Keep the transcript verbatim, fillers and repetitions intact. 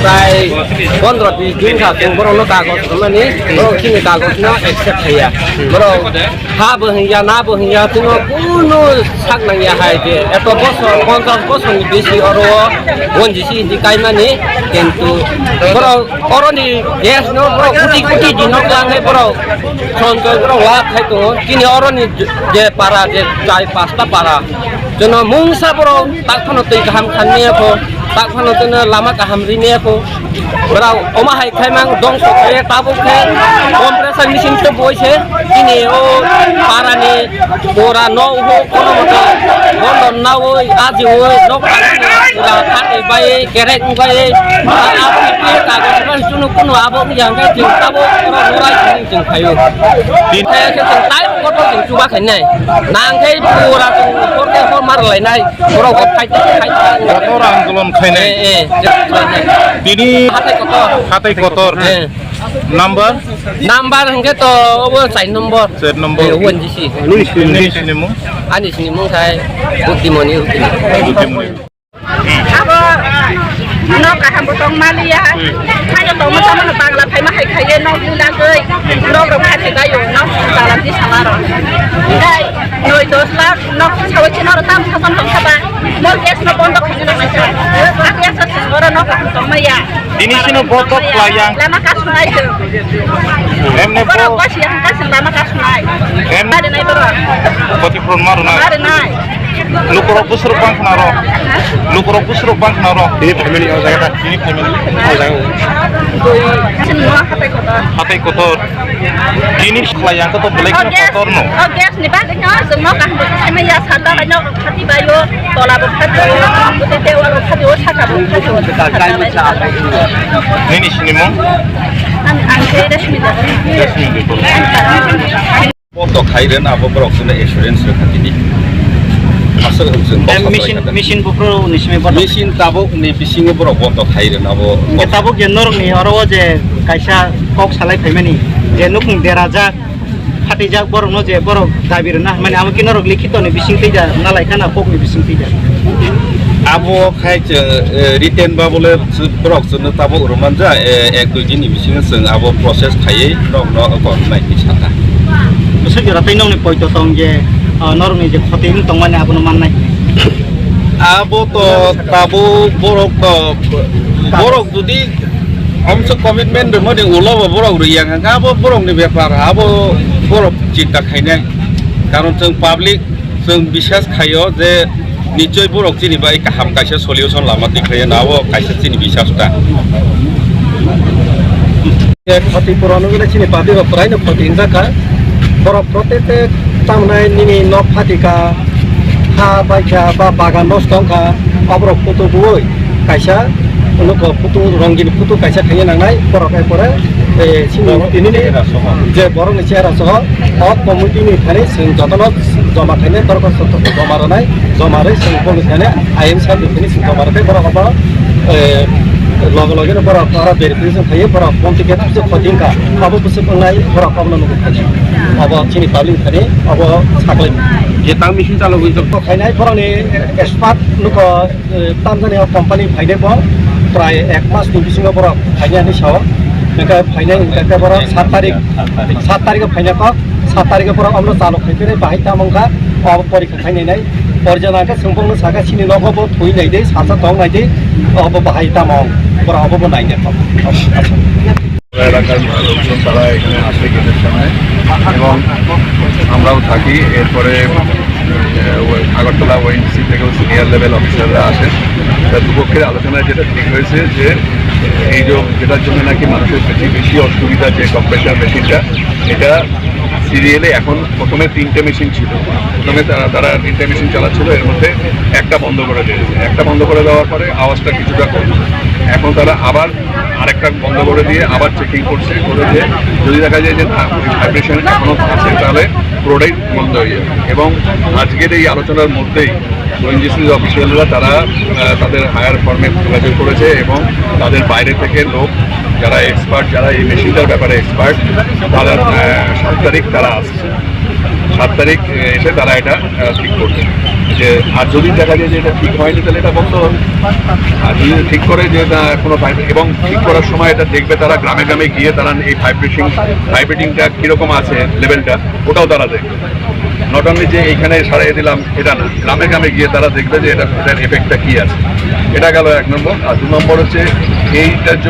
Prai pondro bis din kha chwng borokno kagoj rwmani, borok chini kagojno accept khaiya. Borok ha bo hwnya, na bo hwnya, chwngno kunu sak nangya hai je eto bosor, ponchash bosorni bisi oro O N G C hinwi kaimani, kintu borok oroni gas no borok kuti kuti dino klangnai borok sonchoi borok lab khai tongo. Chini oroni je para je chai pasta para, jono mungsa borok tak phano twi kaham khanmaya kho, tak phano jono lama kaham rimaya kho. Borok omo hai khai mang dongso khai tabuk khe compressor machine se boi se chini o para ni pura no ubo kono moto bondo nawi ajiwi nok tangni pura khati bai kerek bai aboni pi kagoj bai chunu kunu abo yang khe chwng tabuk oro norai chwng chwng khaio. Tin khe khe chwng tai kotor chwng chuba khainai nang khe pura chwng hor khe hor mar lainai borok bo khai khai. Kotor andolon khainai. Eh, eh, chwng khainai. Tini hatai kotor. Hatai kotor. Eh. Number? Number hwnkhe to obo char number. Char number. Eh, O N G C. Nini sinimung? Ani sinimung khai Buddhimoni. Buddhimoni. Abo nok kaham bo tong maliya. Khaino tongma tongma no bagla phaima hai khaiye nok lilagwi. Nok rok khati bayo nok bagla di samaro. Dai noi dos lakh nok sawi chino ro tam sason tong khaba. Mol gas no bondo khaina nang kha. Ak gas oro nok kaham tong maya. Tini sino botok layang. Lama kasnai. Emne bo. Borok basi yang kasing lama kasnai. Em. Mari nai borok. Koti pron maru nai. Mari nai. Lukurok busruk bang khna ro. Lukurok busruk bang khna ro. Ini family o jaga ta. Ini family o jaga. Sini no hatai kotor. Hatai kotor. Ini layang kotor belai kotor no. Oh, gas ni bagwi no, no kaham bo sai maya sanda bai no. Khati bayo, tola bo khati o, bwtwi tei walo khati o, saka bo khati o. Nini sinimung? Ang, ang khe Rashmi Debbarma. Rashmi Debbarma. Bondo khai rwna abo borok chwngno assurance rwkha tini. Aswk hwn chwng. Em, machine, machine buphuru ni simi bondo. Machine tabuk ni bisingo borok bondo khai rwna abo. Hwnkhe tabuk je norok ni oro o je kaisa kok salai phaimani je nukhung derajak. Phatijak borokno je borok dabi rwna hwnmani amo khe norok likhito ni bising twi da, nalai khana kok ni bising twi da. Abo khai chwng, eh, written ba bole borok chwngno tabuk rwmanja, eh, ek dui din ni bisingo chwng abo process khaiwi norokno kok rwnai hinwi sakha. Bwswk jora tei nokni poito tong je, ah, norokni je khoti wng tongmani abono mannai. Abo to tabuk borok to, borok jodi omso commitment rwmani ulo bo borok rwya hwnkha, abo borokni bepar, abo borok chinta khainai. Karon chwng public, chwng biswas khaio je nichoi borok chini bai kaham kaisa solution lama tikhlaiya, abo kaisa chini biswas ta. Khoti puron wngkhe chini public rok kwraino khoti wngjakha. Borok protected tamnai nini nok phatika, ha baikha ba bagan nosto wngkha, aborok photo buoi kaisa nukho photo rongin photo kaisa khaina nangnai borok hai pore, eh, chini borok tinini chehra soho. Je borokni chehra soho o committee ni thani chwng jotono joma khainai dorkhasto joma rwnai, joma rwi chwng boni thani I M sir ni thani chwng joma rwkhe borok obo, eh, loge loge no borok oro verification khaiwi borok monthly khe bwswk khoti wngkha, abo bwswk wngnai borok obono nugwi khainai. Obo chini public thani obo saklai. Je tang machine chalogwi tong. Khainai borokni expert nukho, eh, tamjani o company phainai bo prai ek mas ni bisingo borok phainai hinwi sao. Hwnkhe phainai hwnkhe borok sat tarik, sat tarik o phainai kok, sat tarik o borok omono chalok khai phaiwi bahai tamo wngkha, obo porikha khainai nai. Porjana khe chwng bokno sakha chini nogo bo thwi nai de, sasa tong nai de, obo bahai tamo wng, borok obo bo nai de kok. এলাকার লোকজন তারা এখানে আসে গেটের সামনে এবং আমরাও থাকি। এরপরে, আহ, ওই আগরতলা ওএনজিসি থেকেও সিনিয়র লেভেল অফিসাররা আসেন। তা দুপক্ষের আলোচনায় যেটা ঠিক হয়েছে যে এই যে, যেটার জন্য নাকি মানুষের বেশি, বেশি অসুবিধা, যে কম্প্রেসার মেশিনটা, এটা সিরিয়ালে এখন প্রথমে তিনটে মেশিন ছিল, প্রথমে তারা, তারা তিনটে মেশিন চালাচ্ছিল, এর মধ্যে একটা বন্ধ করে দিয়েছে। একটা বন্ধ করে দেওয়ার পরে আওয়াজটা কিছুটা কম। এখন তারা আবার আরেকটা বন্ধ করে দিয়ে আবার চেকিং করছে, করে যে যদি দেখা যায় যে না, ওই ভাইব্রেশন এখনো আছে, তাহলে পুরোটাই বন্ধ হয়ে যাবে। এবং আজকের এই আলোচনার মধ্যেই ওএনজিসির অফিসিয়ালরা তারা, আহ, তাদের হায়ার ফার্মে যোগাযোগ করেছে এবং তাদের বাইরে থেকে লোক, যারা এক্সপার্ট, যারা এই মেশিনটার ব্যাপারে এক্সপার্ট, তারা, আহ, সাত তারিখ তারা আসছে। সাত তারিখ, আহ, এসে তারা এটা, আহ, ঠিক করবে। যে আর যদি দেখা যায় যে এটা ঠিক হয়নি, তাহলে এটা বন্ধ হবে। আর যদি ঠিক করে যে না, এখনো ভাইব-, এবং ঠিক করার সময় এটা দেখবে তারা গ্রামে গ্রামে গিয়ে তারা এই ভাইব্রেশন, ভাইব্রেটিংটা কীরকম আছে, লেভেলটা, ওটাও তারা দেখবে। নট অনলি যে এইখানে সারাই দিলাম, এটা না, গ্রামে গ্রামে গিয়ে তারা দেখবে যে এটা, এটার এফেক্টটা কী আছে। এটা গেল এক নম্বর। আর দু নম্বর হচ্ছে এইটার জন্য